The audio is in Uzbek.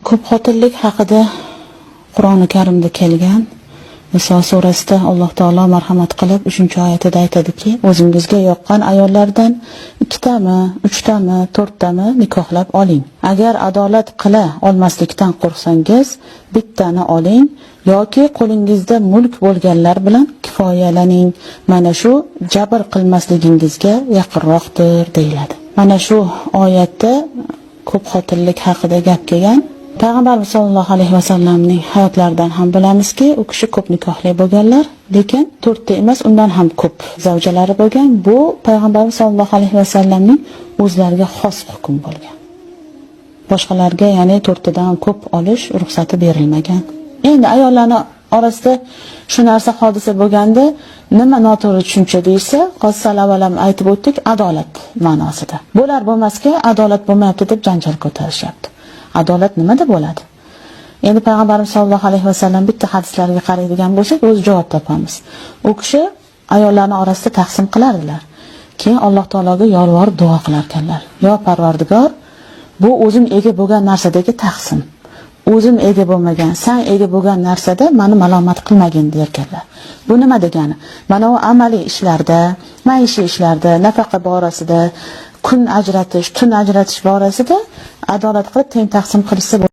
Ko'p xotinlik haqida Qur'oni Karimda kelgan. Niso surasida Alloh taolo marhamat qilib 3-oyatida aytadiki, o'zingizga yoqqan ayollardan ikkitami, uchtami, to'rttami nikohlab oling. Agar adolat qila olmaslikdan qo'rqsangiz, bittani oling yoki qo'lingizda mulk bo'lganlar bilan kifoyalaning. Mana shu jabr qilmasligingizga yaqinroqdir deyiladi. Mana shu oyatda ko'p xotinlik haqida gap kelgan. Payg'ambarimiz sollallohu alayhi vasallamning hayotlaridan ham bilamizki, u kishi ko'p nikohli bo'lganlar, lekin to'rtta emas, undan ham ko'p zavjalari bo'lgan. Bu payg'ambarimiz sollallohu alayhi vasallamning o'zlariga xos hukm bo'lgan. Boshqalarga, ya'ni to'rttadan ko'p olish ruxsati berilmagan. Endi ayollarni orasida shu narsa hodisa bo'lganda nima noto'g'ri tushuncha deyilsa, hozir sal avval ham aytib o'tdik, adolat ma'nosida. Bo'lar bo'lmasga adolat bo'lmayapti deb janjal ko'tarishyapti. Adolat nimada bo'ladi? Endi payg'ambarimiz sollallohu alayhi vasallam bitta hadislarga qaraydigan bo'lsak, o'zi javob topamiz. U kishi ayollarni orasida taqsim qilardilar. Keyin Alloh taologa yolvorib duo qilar ekanlar. Yo Parvardigor, bu o'zim ega bo'lgan narsadagi taqsim. O'zim ega bo'lmagan, san ega bo'lgan narsada meni malomat qilmagin derkanlar. Bu nima degani? Mana u amaliy ishlarda, maishiy ishlarda, nafaqa borasida, kun ajratish, tun ajratish borasida adolat qilib teng taqsim qilishsa.